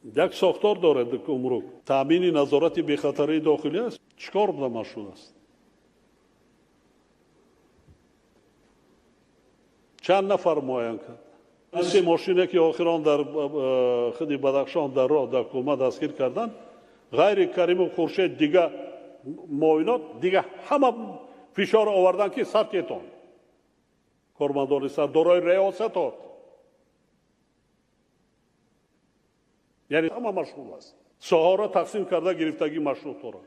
Як сохтор дорад гумрук. Таъмини назорати бехатарии дохилӣ аст. Чӣ кор буда машғул аст? Чанд нафар муайян кард? Се мошине ки охирон дар худи Бадахшон дар роҳ дар кулма дастгир карданд, ғайри Каримов Хуршед дига муоинот, дига ҳама фишор оварданд ки сар кетон. Кормандони сардорои риёсатот. Яъне ҳама машғул аст. Соҳаро тақсим карда гирифтагӣ машрутҳоро.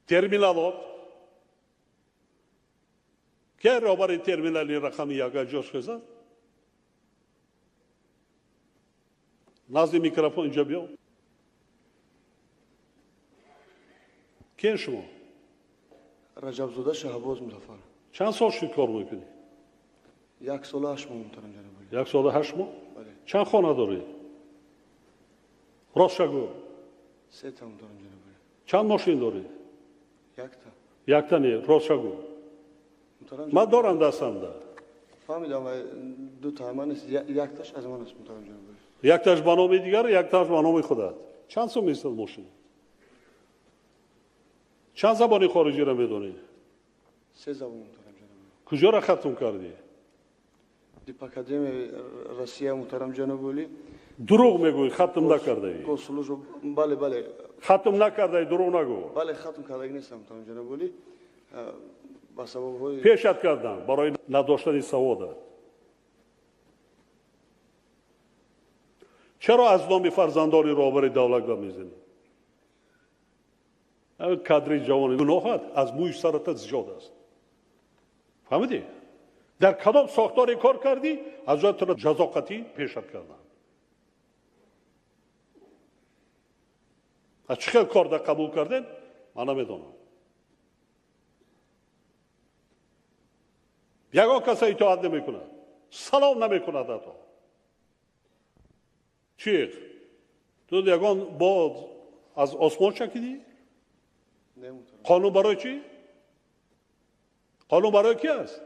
Терминалот. Ке роҳбари терминали рақами як ҷош хезад? Назди микрофон инҷо биё. Кен шумо? Раҷабзода Шаҳбоз Музаффар. Чанд сол шуд кор мекунӣ? 1 солу 8 моҳ, муҳтарам ҷаноби олӣ. 1 солу 8 моҳ? Бале. Чанд хона дорӣ? Ростша гӯ. 3 та, муҳтарам ҷаноби олӣ. Чанд мошин дорӣ? Якта. Якта не, ростша гӯ. Ман дорам дастамда. Фаҳмидам, ду та ман аст, якташ аз ман аст, муҳтарам ҷаноби олӣ. Якташ ба номи дигар, якташ ба номи худат. Чанд сум местад мошин? Чанд забони хориҷиро медонӣ? 3 забон, муҳтарам ҷаноби олӣ. Куҷоро хатм кардӣ? Дипакадемияи Россия, муҳтарам ҷаноби олӣ. Дурӯғ мегӯӣ, хатм накардаӣ. Госслужба, бале, бале. Хатм накардаӣ, дурӯғ нагӯ. Бале, хатм кардагӣ нестам, муҳтарам ҷаноби олӣ. Ба сабабҳои пешат кардам барои надоштани савода. Чаро аз номи фарзандони роҳбари давлат гап мезанӣ? Кадри ҷавони гуноҳат аз мӯи сарата зиёд аст. Фаҳмидӣ? Дар кадом сохторе кор кардӣ, аз ҷои туро ҷазо қатъӣ пешат кардам. Аз чӣ хел кор дар қабул кардем, ман намедонам. Ягон каса итоат намекунад, салом намекунад ҳатто. Чӣ? Ту ягон бод аз осмон чакидӣ? Қонун барои чӣ? Қонун барои ки аст?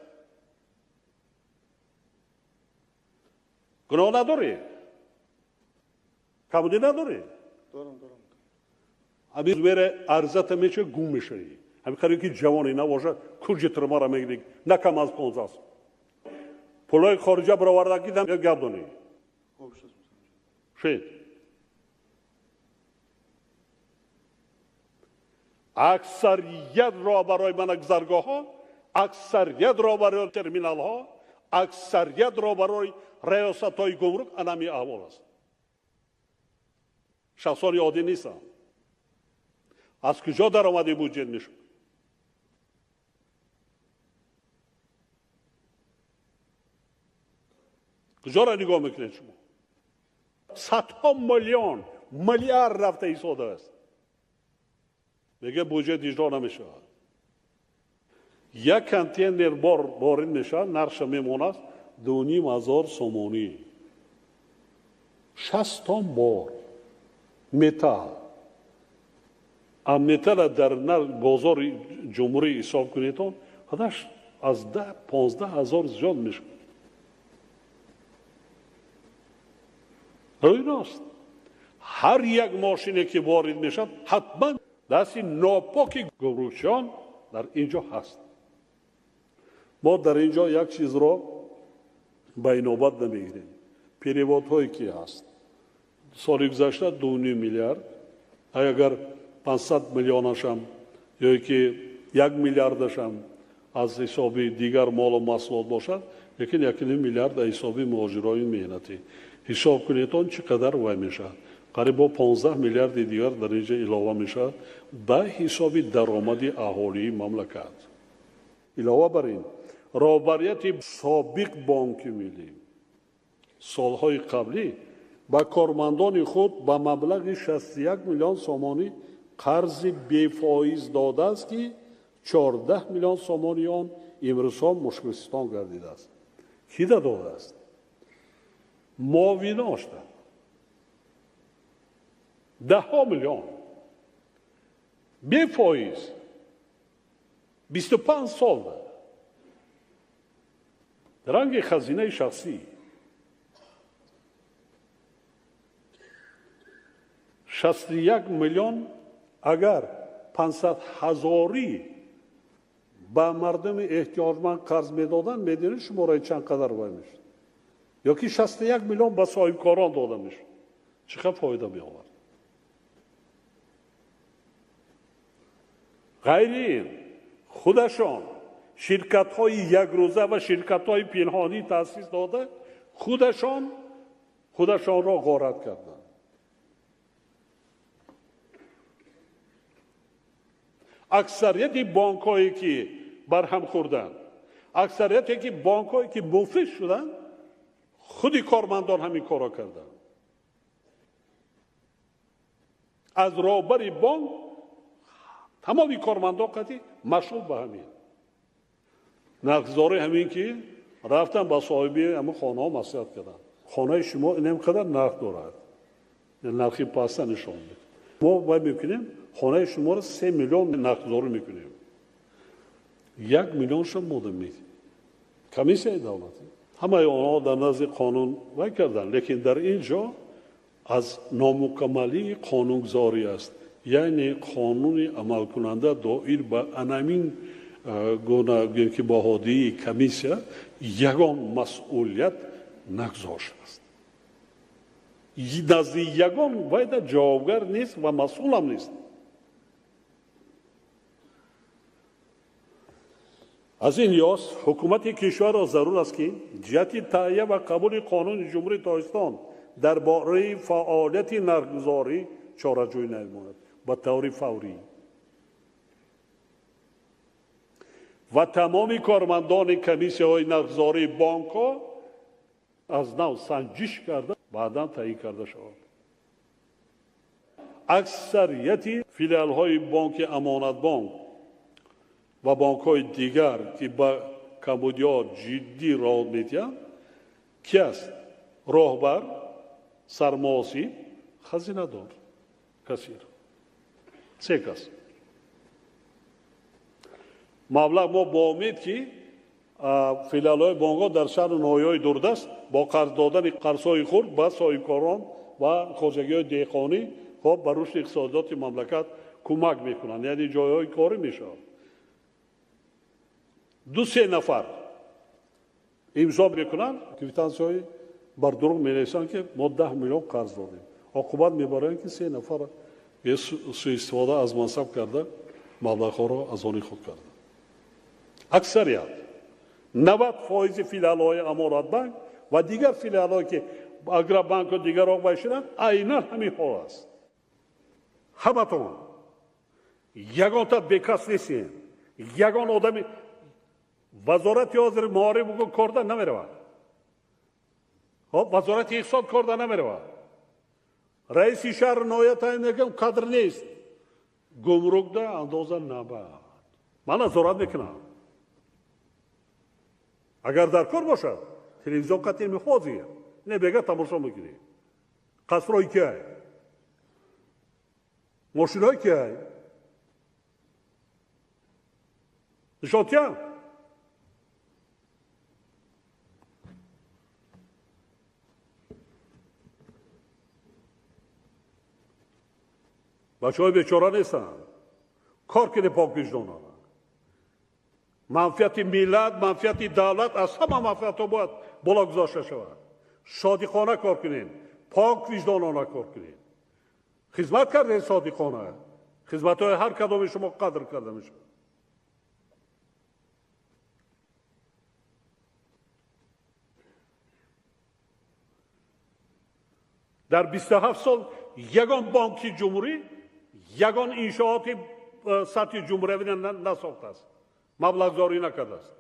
Гуноҳ надорӣ? Камудӣ надорӣ? Дорам, дорам. Ҳамин мере арзата меча гум мешавӣ. Ҳамин қариб ки ҷавоне набошад, куҷи тирмара мегирӣ, на кам аз 15 сол. Пулҳои хориҷа баровардагӣ дам гардонӣ. Шед. Аксарият роҳбарои мана гузаргоҳҳо, аксарият роҳбарои терминалҳо, аксарият роҳбарои риёсатҳои гумрук анами аҳвол аст. Шахсони оддӣ нестанд. Аз куҷо даромади буҷет мешуд? Куҷоро нигоҳ мекунед шумо? Садҳо миллион, миллиард рафта истодааст. Мегӯяд буҷет иҷро намешавад. Як контейнер бор ворид мешавад, нархша мемонад 2500 сомонӣ. 60 тонн бор металл. А металла дар бозори ҷумҳурӣ ҳисоб кунед, он худаш аз 10-15 ҳазор зиёд мешавад. Рӯй рост. Ҳар як мошине ки ворид мешавад, ҳатман дасти нопоки гумрукчиён дар ин ҷо ҳаст. Мо дар ин ҷо як чизро ба инобат намегирем. Переводҳое ки ҳаст. Соли гузашта 2,5 миллиард, агар 500 миллионашам ё ки 1 миллиардашам аз ҳисоби дигар молу маҳсулот бошад, лекин 1,5 миллиард аз ҳисоби муҳоҷирони меҳнатӣ. Ҳисоб кунед он чӣ қадар вай мешавад. Қариб бо 15 миллиарди дигар дар ин ҷо илова мешавад ба ҳисоби даромади аҳолии мамлакат. Илова бар ин, роҳбарияти собиқ Бонки Миллӣ солҳои қаблӣ ба кормандони худ ба маблағи 61 миллион сомонӣ қарзи бефоиз додааст, ки 14 миллион сомонии он имрӯзҳо мушкилистон гардидааст. Кӣ додааст? Муовиношта. Даҳҳо миллион бефоиз 25 сол ранги хазинаи шахсӣ. 61 миллион агар 500 ҳазорӣ ба мардуми эҳтиёҷманд қарз медоданд, медонед шумораи чанд қадар вай мешуд? Ё ки 61 миллион ба соҳибкорон дода мешуд, чӣ қадр фоида меовард? Ғайри ин худашон ширкатҳои якрӯза ва ширкатҳои пинҳонӣ таъсис дода, худашонро ғорат карданд. Аксарияти бонкҳое ки барҳам хӯрданд, аксарияте ки бонкҳое ки муфлис шуданд, худи кормандон ҳамин корро карданд. Аз роҳбари бонк тамоми кормандон қатъи машғул ба ҳамин. Нархгузорӣ ҳамин ки рафтан ба соҳиби ҳамин хонаҳо маслиҳат карданд. Хонаи шумо инам қадар нарх дорад, нархи паста нишон медиҳад. Мо бояд мекунем хонаи шуморо 3 миллион нархгузорӣ мекунем. 1 миллионшо мода медиҳем. Комиссияи давлатӣ. Ҳамаи онҳо дар назди қонун вай карданд, лекин дар ин ҷо аз номукаммалии қонунгузорӣ аст. Яъне қонуни амалкунанда доир ба анамин гуна ки баҳодии комиссия ягон масъулият нагузоштааст. Назди ягон вайда ҷавобгар нест ва масъулам нест. Аз ин лиҳоз ҳукумати кишварро зарур аст ки ҷиҳати таҳия ва қабули қонуни Ҷумҳурии Тоҷикистон дар бораи фаъолияти нархгузорӣ чораҷӯӣ намояд ба таври фаврӣ ва тамоми кормандони комиссияҳои нархгузории бонкҳо аз нав санҷиш карда баъдан таъин карда шавад. Аксарияти филиалҳои бонки Амонатбонк ва бонкҳои дигар ки ба камбудиҳо ҷиддӣ роҳ медиҳанд, ки аст? Роҳбар, сармуҳосиб, хазинадор, кассир. Се кас. Маблағ мо бо умед ки филиалҳои бонкҳо дар шаҳру ноҳияҳои дурдаст бо қарз додани қарзҳои хурд ба соҳибкорон ва хоҷагиҳои деҳқонӣ хоб ба рушди иқтисодиёти мамлакат кӯмак мекунанд, яъне ҷойҳои корӣ мешавад. 2-3 нафар имзо мекунанд, квитансияҳои бар дурӯғ менависанд ки мо 10 миллион қарз додем. Оқибат мебаранд ки 3 нафар суистифода аз мансаб карда маблағҳоро аз они худ карда. Аксарият 90% филиалҳои Амонатбанк ва дигар филиалҳое ки Агробанку дигарҳо бошанд, айнан ҳамин ҳол аст. Ҳаматон ягонта бекас нестем, ягон одами вазорати ҳозир маориф корда намеравад, вазорати иқтисод корда намеравад, раиси шаҳр ноҳия таъин мекунам, кадр нест, гумрукда андоза набад. Ман назорат мекунам. Агар дар кор бошад, телевизион қатъи мехозӣ, не бега тамошо мекунӣ. Қасрҳои киай, мошинҳои киай, нишонтиям. Бачаҳои бечора нестанд, кор кунед поквиҷдонона. Манфиати миллат, манфиати давлат аз ҳама манфиатҳо бояд боло гузошта шавад. Содиқона кор кунед, поквиҷдонона кор кунед. Хизмат кардед содиқона, хизматҳои ҳар кадоми шумо қадр карда мешавад. Дар 27 сол ягон бонки ҷумҳурӣ, ягон иншооти сатҳи ҷумҳуриявӣ насохтааст, маблағгузорӣ накардааст.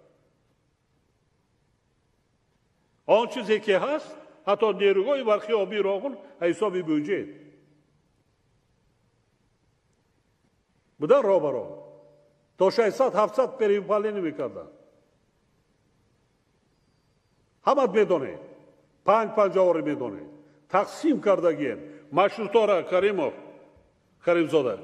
Он чизе ки ҳаст, ҳатто нерӯгоҳи барқи обии Роғун ҳисоби бюҷет будан роҳбарон то 600-700 перевыполнение мекарданд. Ҳамат медонед, 5-5 медонед, тақсим кардагиен маршрутҳоро. Каримов, Каримзода